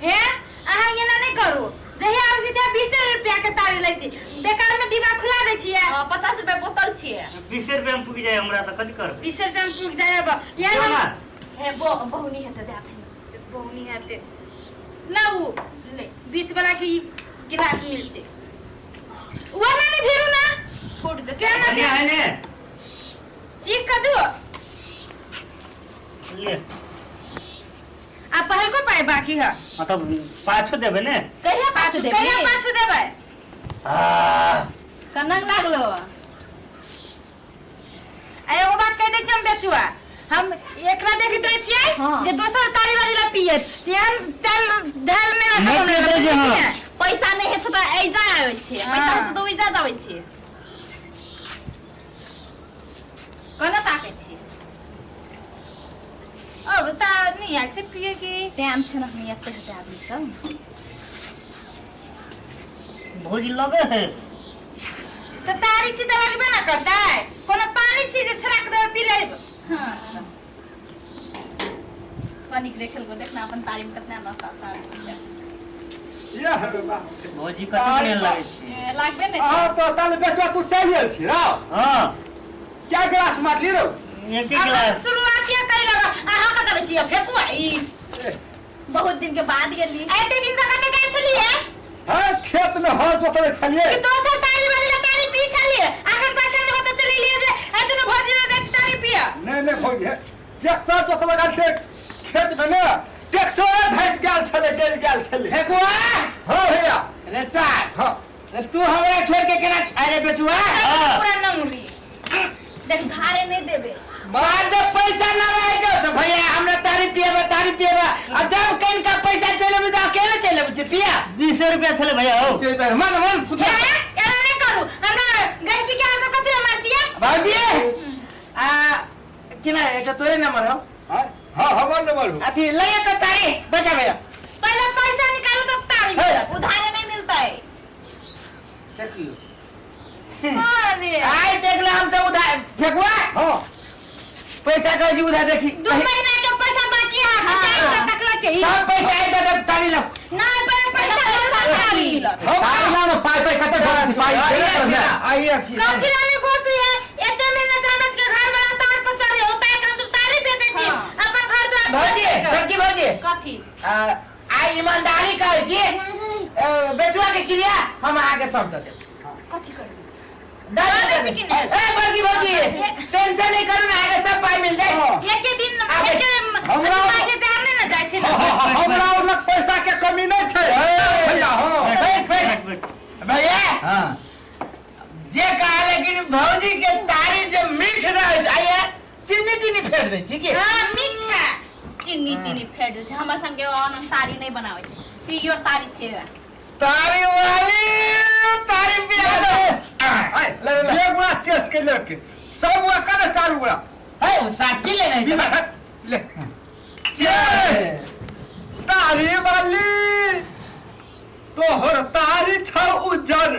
हे अहाँ एना नहि करू जहिया आबै छी तहिया 20 रुपया के तारी लै छी बेकार में डिब्बा खुला दै छियै। हाँ, 50 रुपया बोतल छियै। 20 रुपया में पुगि जाए हमरा तऽ कथी करबै? 20 रुपया में पुगि जाय अब यार ना। हे बहुनी हेतै, दे आथे। बहुनी हेतै ना उ। ले। 20 वाला के ई गिलास मिलते वो ना नहीं भीरू ना। फूट जेतै। केना? बढ़िया है ने। चीख कर दो। ले। आ पहलको पाई बाकी है। हाँ तब पाछू देबै ने। कहिया पाछू देबी? कहिया पाछू देबै? आ कनक लागलो। आ एगो बात कह दै छी हम बेचुआ, हम एकरा देखैत रहै छियै जे दोसर तारी वाली ला पियत एहन चल ढाल में नहि पियैत रहै छै, हँ। पैसा नहि होइ छै तऽ एहिजा आबै छै, पैसा होइ छै तऽ ओहिजा जाबै छै। कोना ताकै छी? अब तऽ नहि आयल छै पिए के। टाइम छै ने, हम एते हेतै आदमी सब। भौजी लगे है। तऽ तारी छी तऽ लगबे ना करतै, कोनो पानी छी जे छड़क देबै पी लेब? हाँ, कनिक देखल को देखना अपन तारी में कितना नशा छै आदमी के। ये हेलो बा। भौजी कथी केहन लागै छै? ए, लागबे नहि। हाँ तो ताले बेचवा तू चल गेल छी रौ? हाँ। क्या गिलास मारली रौ? एक गिलास। शुरुआत ये करी लगा अहाँ कतऽ रहै छियै फेकुआ ई? बहुत दिन के बाद गेली। एते दिन से कतऽ गेल छलियै? हाँ, खेत में हर जोतबै छलियै। कि दोसर तारी वाली ला तारी पी छलियै? अखन पैसा नहि होतै चलि लिए जे ए दुनू भौजी लग जाइ छी तारी पिय। नहीं नहीं भौजी, ट्रैक्टर जोतबै गेल छै खेत में ने, ट्रैक्टरे धंसि गेल छलै, गलि गेल छलै। फेकुआ। हाँ भैया। रे सार। हाँ। रे तू हमरा छोड़ के केना अरे बेचुआ? हाँ। पूरा नंगली। देख, धारे नहीं देबे। बाद जब पैसा ना रहे जो तो भैया हमरा तारी पिएबा, तारी पिएबा, आ जब कहीं का पैसा चले तो अकेले चले बुझे पिया। 20 रुपया छलै भैया हो। मन मन। हे, एना नहि करू, हमरा गलती के अहाँ सब कथी ला मारै छियै? भाजी, आ केना एक तोरे नंबर हो? हाँ हाँ, हमर नंबर हो। अथी ले तो तारी बचा भैया। पहिले पैसा निकालू तब तारी मिलत। उधारे नहीं मिलता है। देखियो। अरे आइ देख ले हम सब उधार फेकुआ। हाँ। पैसा कह जी उधार देखी। 2 महीना के पैसा बाकी है। हाँ। तक लग के ही। सब पैसा आइ दे तारी लो। नहीं, पहिले पैसा दो, तारी मिलत। तारी लाओ ना, पाई पाई कते घोस पाई देले कर ने। आई अच्छी। कथी ला नहीं घोसी है? एते महीना से हमरा सबके घर वाला तार पर चढ़े हो, तार के हम सब तारी बेचै छी। अपन घर द्वार। भौजी, बड़की भौजी। कथी? आइ ईमानदारी कहै छी, बेचुआ के क्रिया हम अहाँके सब दऽ देब। कथी करबी? दऽ दऽ दै देब। छी कि नहि? ए बड़की भौजी, टेंशन नहीं करू ना, अहाँके सब पाई मिल जाए। एके दिन आबै। एके मागे जार नहि ने जाइ छै ने। हमरा और लग पैसा के कमी नहीं छै भैया, हाँ। बैठ बैठ। बैठ। भैया। हाँ। जे कहा, लेकिन भौजी के तारी जे मीठ रहै छै, आइए चीनी तीनी फेर दै छी की? हाँ, मीठा। चीनी तीनी फेर दै छै। हमर संगे ओना तारी नहीं बनाबै छै, प्योर तारी छै। तारी वाली तारी पिया दो। आय, ले, ले, ले। एक गोड़ा चेस के लेके सब गोड़ा करे, चारू गोड़ा। है ओ साथ पी ले नहीं। बिना हट, ले चेस। तारी वाली तोहर तारी छौ उज्जर।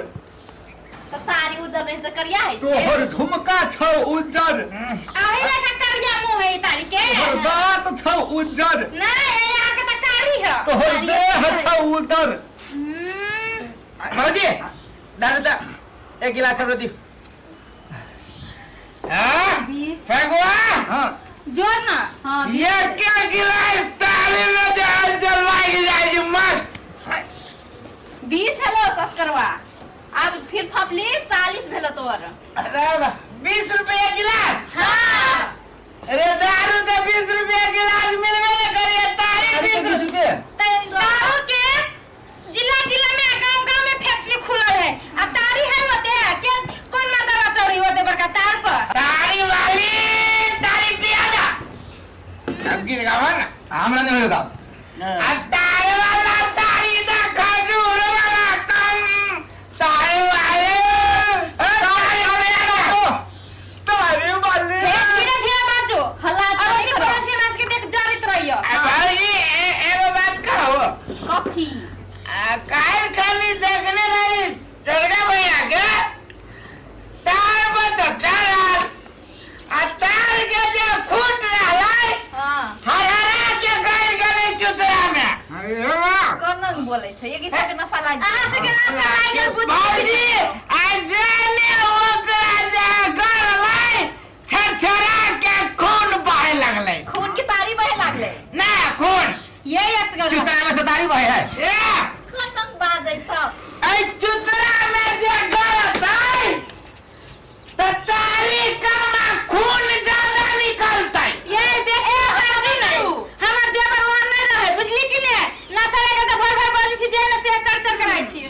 तऽ तारी उजर रहै छै, करिया होइ छै। तोहर झुमका छौ उज्जर। अही लेखा करिया मुँह है ई तारी के। तोहर दाँत छौ उज्जर। नहीं, यहाँ के तऽ कारी है। तोहर देह छौ उदर। भौजी, दारू तऽ एक गिलास हमरो दियौ। हाँ? 20। फेकुआ। हाँ। जोर ना। हाँ। एक गिलास तारी में जाय से लागि जाइ छै मस्त। 20 हेलो सस्करवा, आब फिर थपली, 40 भेलो तोर। अरे वाह, 20 रुपया गिलास? हाँ। अरे दारू तो 20 रुपया गिलास मिलबे नहीं करिए, तारी 20 रुपये। दारू के जिला जिला में गांव गांव में फैक्ट्री खुलल है आ तारी है होते है के कोन मर्दवा चढ़ी होते बड़का तार पर। तारी वाली तारी पिया दा, अब गीत गावा ना। हमरा नहीं होगा। आ तारी वाला तारी दा खजूर वाला कम तारी वाले, ए, तारी पिया दा। तारी वाली। हे, धीरे धीरे बाजू। हल्ला और नहीं करो। पड़ोसी हमरा सबके देख जरित रहियो। आ भाईजी, एगो बात कहो। कथी? आ, काल्हि खाली देखने रही दुर्गा भैया के तार पर तो चढ़ल आ तार के जे खूट रहलै, हरहरा के गड़ गेलै चुतरा में। अरे वाह। बोलै छै एक हिस्सा के नशा लागि अहाँ सबके नशा लागि गेल बुझ भौजी आ जाने ओकरा जे गरलै छरछरा के खून बहे लगलै। खून के तारी बहे लागलै। ना खून ये असगर चुतरा में से तारी बहे है। ए खन बाजै छ। ऐ चुतरा में जे गरतै त तारी कम आ खून ज्यादा निकलतै। ये देख ए बाजू नहीं हमर देवर वहाँ नहीं रहे बुझली कि ने नशा लागल तऽ भर भर बाजै छी जे ने से चर चर कराइ छी।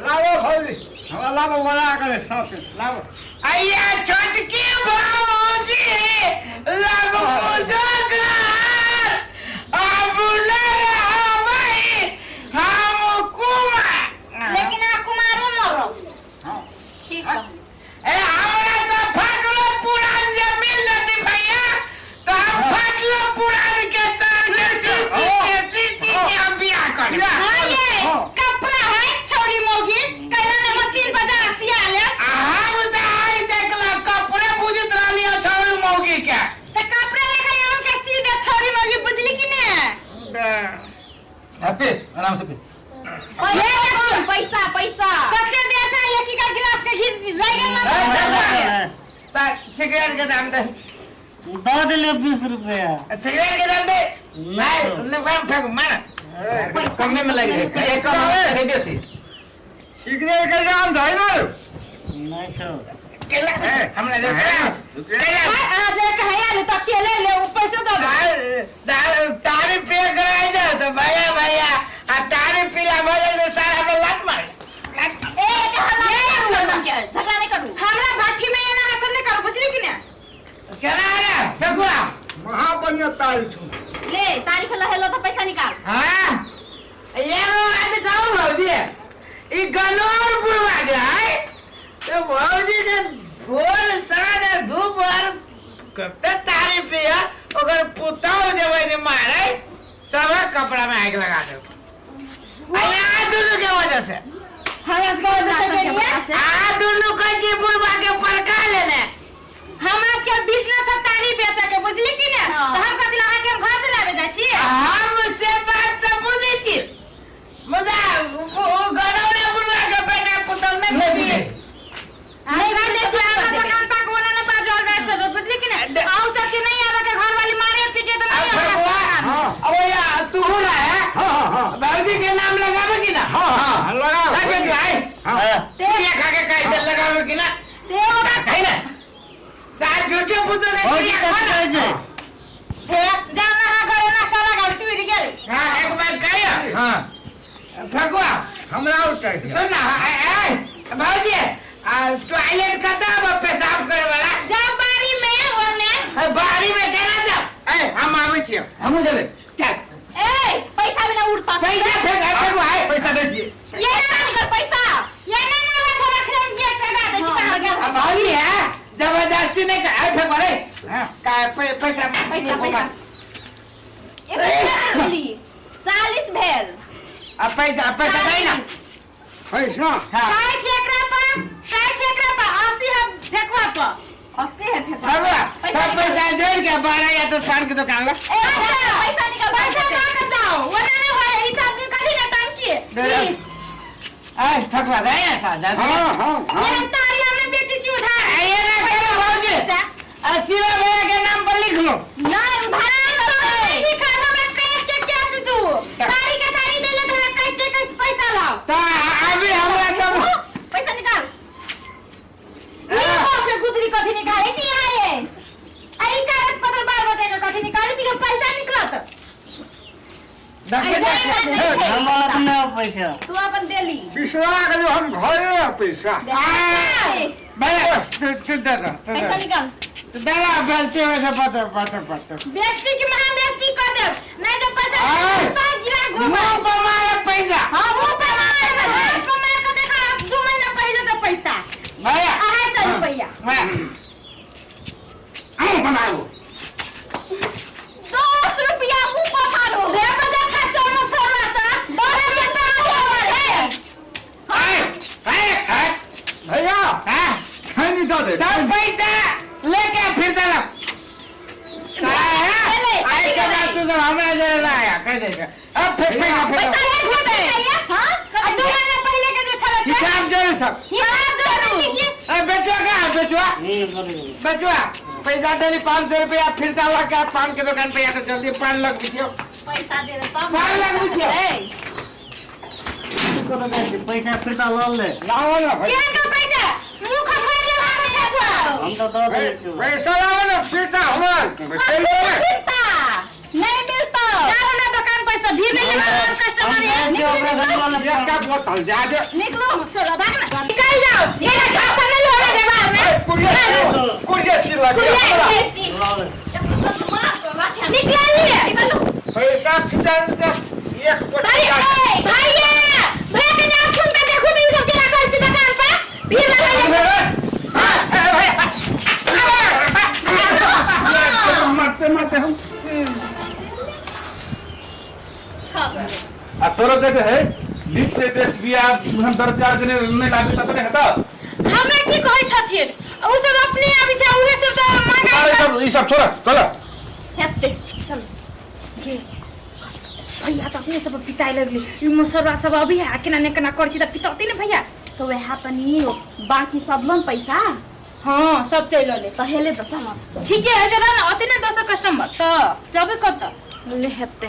लाबो भौजी हमरा लाबो बना करे सबके लाबो। अय्या छोटकी भौजी लग पूजो घर अब न रहबै हम कुमार। लेकिन आ कुमारे मरब। ठीक कहू। ए हमरा तऽ फाटलो पुरान जे मिल जेतै भैया तऽ हम फाटलो पुरान के संग सीसी के सीसी के हम बियाह करब। हाँ ये कपड़ा है छौरी मौगी कैला ने मशीन बजा सिया ले। आ हम तऽ आइ देखला कपड़े बुझैत रहलियै छौरी मौगी के। तऽ कपड़ा लेके आउ के सी दे छौरी मौगी बुझली कि ने। हाँ, पी आराम से पी। पैसा पैसा पैसा कते देर से एक एक गिलास के घीच लागि गेल ए, ना। चल, सिगरेट के दाम दे। दऽ देलियै 20 रुपया। सिगरेट के दाम दे। नहीं नहीं फेंक मार कमे में लग रहे एक कम है बेसी। सिगरेट के दाम धइ मारू। नहीं छौ। केला हमरा दे केला। केला आ जरा कहैया ले तऽ केले ले ओ पैसा दऽ दे। दाल तारी पिए कराई दे तो भैया भैया आ तारी पीला भऽ जाइ तऽ सारा हमरा लात मारे लात मारे। ए के हल्ला नहीं करू के झगड़ा नहीं करू। हमरा भट्ठी में एना असर नहीं करू बुझली कि ने। केना रे फेकुआ महा बढ़िया तारी छौ। ले तारीख लहेलो तो पैसा निकाल। हाँ एगो बात कहू भौजी ई गनौर बुढ़वा जे है तो भौजी के भोर साँझ धूप आर कते तारी पिया ओकर पुतहु जेबै ने मारे सब कपड़ा में आगि लगा देब। आ दुनू के वजह से हमरा सबके वजह से गेलियै। आ दुनू कहै छी बुढ़वा के पड़का लेने। हमरा सबके बिजनेस है तारी बेचे के बुझली कि ने। हाँ। तऽ हम कथी लगा के हम घर से लाबे जाइ छी। हम से बात तऽ बुझै छी मुदा ओ गनौरा बुढ़वा के बेटा पुतहु नहि बुझियै। अरे भाई ले छी अहाँ दुकान पाक ओना ने बाजल बैठ से बुझली कि ने। अहूँ सबके नहीं आबे के घर वाली मारे पीटे तऽ नहीं अब आबे। बबुआ अब या तू ना है। हाँ हाँ हाँ बाबूजी के नाम लगावे कि ना? हाँ हाँ लगाओ। लगे जो आई हाँ हाँ। ये खा के काहे दे लगावे कि ना? ते ओकरा खाई ना सात झूठे पुतो के भौजी क्रिया कथी खा ना। कहै छै? हे जा अहाँ घरे नशा लगाल टूटि गेल। हाँ एक बार कहियो। हाँ फगुआ हमरा और चाहिए। सुन ना ए ए बाबूजी आ टॉयलेट कतऽ अब पेशाब करे वाला? जाओ बाड़ी में ओने। बाड़ी में केना जाओ? ए हम आबै छियै। हमहूँ जेबै। चल ए पैसा बिना उड़ता। पैसा फेंक फेंक भाई पैसा दै छियै। ये ना निकल पैसा। ये ना ना बात हमरा खरम गेट लगा दे छी हाँ, कहाँ। अब भौजी है जबरदस्ती नहीं कर। ए फेंक रे का पैसा पैसा पैसा एक भेली 40 भेल। अब पैसा पैसा दे ना पैसा। हाँ 60 एकरा पर 60 एकरा पर 80 हम फेंकवा पर 80 है फेंकवा। भगवा पैसा सब निकाल। पैसा जोड़ के 12 या तो पान के दुकान ला। ए पैसा निकाल पैसा ना के जाओ ओना नहीं होय हिसाब निकाली ना टंकी। दे दे। ए ठकवा दे ना सा दे। हाँ हाँ हाँ ये तारी हमने बेची छी उधार। ये ना करो भौजी शिवा भैया के नाम पर लिख लो। नहीं उधार नहीं लिखा हमरा कैश के कैश दू तारी के तारी देले तो हमरा कैश के कैश पैसा लाओ। तो अभी हमरा सब पैसा निकाल। ये के गुदरी कथी निकाले छी यहाँ ये आई कागज पत्र बार बटे के कथी निकाले छी के पैसा निकलत। देखे देखे हमरा अपने पैसा। तू अपन देली बिसरा गेलियो हम घरे पैसा। भैया तू तू दे दे पैसा निकाल। तू दे दे बेलते हुए से पत्र पत्र पत्र बेइज्जती की महा बेइज्जती कर देब नहीं तो पैसा सब गिलास घुमा। मुंह पर मारे पैसा। हां मुंह पे मारे हाथ पे मार के देखा 2 महीना पहले तो पैसा भैया 250 रुपया। भैया मुंह पर मारो 10 रुपया मुंह पर मारो। रे बजा खा सोनो सोना सा 10 रुपया है। ए ए ए भैया हां खैनी दऽ दे। सब पैसा लेके फिर दला। आए के बाद तू सब हमरा जरे ना आया कह दे। एक महीना फेर पैसा नहीं होते हां, अब 2 महीना पहले के जे छले से हिसाब जरूर सब। हिसाब जरूर लिखिए। ए बेचुआ का बेचुआ, बेचुआ पैसा देली 500 रुपया फिरता हुआ क्या पान के दुकान पे या तो जल्दी पान लग बिछियो। पैसा देबे तब पान लग बिछियो। पैसा फिरता लऽ ले। लाओ ना भाई। केहन का पैसा मुंह खखोर ले भाग ले। हम तो दऽ देने छियौ। पैसा लाओ ना फिरता हुआ। फिरता नहीं मिलता। जाओ ना दुकान पर से भीड़ नहीं लगा और कस्टमर है। हम जाइ छियौ ओकरा घरवाला ये क्या बोतल जा दे। निकलो चलो भाग ना, निकल जाओ। मेरा घर से नहीं होना व्यवहार में। कुड़िया कुड़िया चीज लग कुड़िया लऽ ले। निकल लिए। पैसा फिरता से एक भाई भैया भैया के नाम सुन के देखो नहीं सब केना कर छी दुकान पर भीड़ लगा ले। मरते मरते हम आ तोरो देखे है लीप से बेच बिया हम दर प्यार के नहीं लागे त नहीं हता। हमरा की कहै छथिन उ सब अपने आबि छै उहे सब तो मांगाई। अरे सब ई सब छोड़ चल हेते चल। भैया तो अपने सब पिताई लगली ई मुसरवा सब अभी है केना ने केना कर छी त पितौती ने भैया। तो वह तनी बाकी सब लोन पैसा। हां सब चलि ले। तो हेले तो चल। ठीक है जरा ना अते ने दोसर कस्टमर त जबे कत ले हेते।